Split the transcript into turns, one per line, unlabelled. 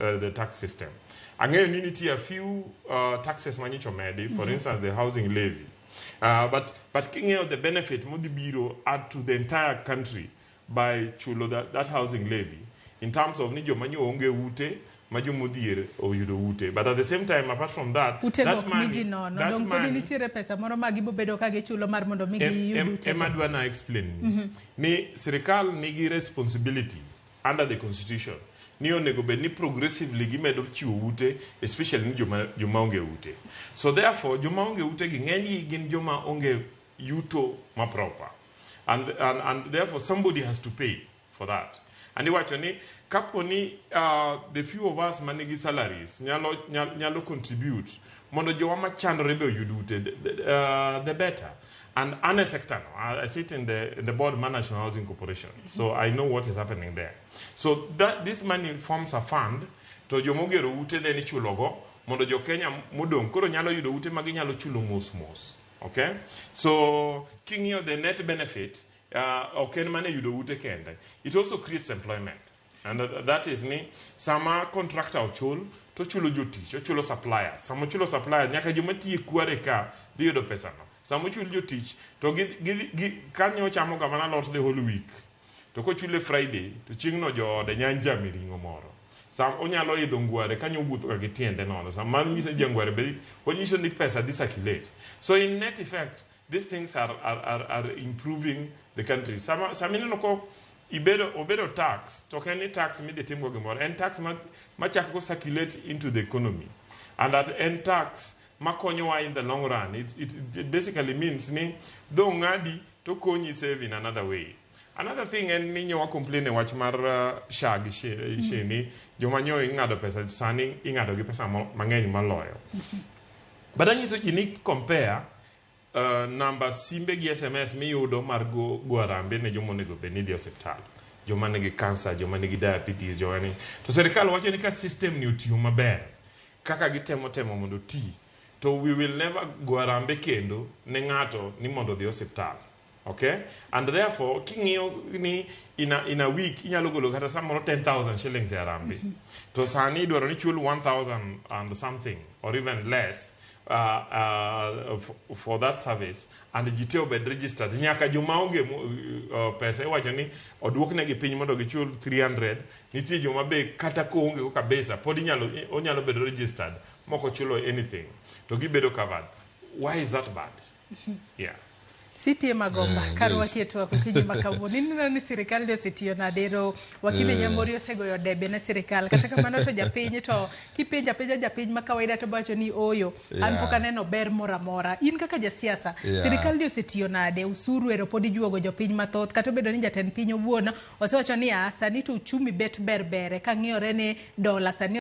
The tax system. Ang'eyo ni nitie a few taxes manyocha omedi, for instance, the housing levy. But king'iyo the benefit modhi biro add to the entire country by chulo that housing levy in terms of ni joma nyo onge ute ma jomodhier oyudo ute. But at the same time, apart from that,
ute go ok mi ji nono
that
dong' podi nitiere pesa moro ma gibobedo ka gichulo mar mondo mi giyud ute.
Ema adwa na explain ni sirikal nigi responsibility under the constitution ni onego bed ni progressively gimedo chiwo ute, especially ni joma onge ute. So therefore, joma onge ute gi, ng'enygi gin joma onge yuto ma proper, and therefore somebody has to pay for that. And iwacho ni kapo ni the few of us manigi salaries nyalo contribute mondo jowa machandore be oyud ute, the better. And an e sector no, I sit in the board mar National Housing Corporation, so I know what is happening there. So that this money forms a fund to jomogero ute then ichulogo mondo jo Kenya modong' koro nyalo yudo ute ma ginyalo chulo mos mos. Okay, so king'iyo the net benefit, ok en mana yudo ute kende, it also creates employment. And that is ni sama contractor ochul to ochulo jotich, ochulo supplier. Sama ochulo supplier, nyaka joma tiyo e kware ka dhi yudo pesano. Sama ochul jotich to gi kanyo chamo ga mana alot the whole week, to kochule Friday to chieng'no joode nya chame ring'o moro. Sam onyalo idho ngware kanyo, owuotho ga gi tiende nono. Sama mano nyiso ni jangware be onyiso ni pesa dhi circulate. So in net effect, these things are improving the country. Sama ineno ko ibedo obedo tax, to ok en ni tax midhi timgo gimoro, en tax ma chako circulate into the economy, and that en tax makonyowa in the long run. It basically means ni dho ng'adi to konyi save in another way. Another thing en ni nyowa complain e wach mar SHA gi SHI ni joma nyo ing'ado pesa, sani ing'ado gi pesa mang'eny moloyo. But anyiso ji ni compare namba simbe gi SMS miyudo mar go arambe ne joma onego bed ni dhi e osiptal, joma nigi cancer, joma nigi diabetes, joma ni to sirikal wacho ni ka system ni otiyo maber kaka gitemo temo mondo oti, to we will never go arambe kendo ne ng'ato ni mondo odhi e osiptal. Okay, and therefore king'iyo ni in a week inyalo golo kata samoro 10,000 shillings e arambe, to sani idwaro ni chul 1000 and something or even less for that service, and ji te obed registered, nyaka joma onge pesa iwacho ni oduoknegi piny mondo gichul 300. Nitie joma be kata koonge go kabisa pod inyalo onyalo bedo registered mok ochulo anything to gibedo covered. Why is that bad? Yeah.
CPA Magomba, kar
yes.
Wakie twak okinyi ma kawuono, ineno ni sirikal ni osetiyo nade? Ero wakili Nyamori osegoyo debe ne sirikal, kata kamano to japiny to kipenjo apenja japiny ma kawaida to wacho ni oyo an pok aneno ber moro amora. In kaka jasiasa, sirikal ni osetiyo nade? Usuru ero pod ijuogo jopiny mathoth, kata obedo ni jatend piny owuon osewacho ni a sani to uchumi bet ber bere kang'iyore ni dola sani.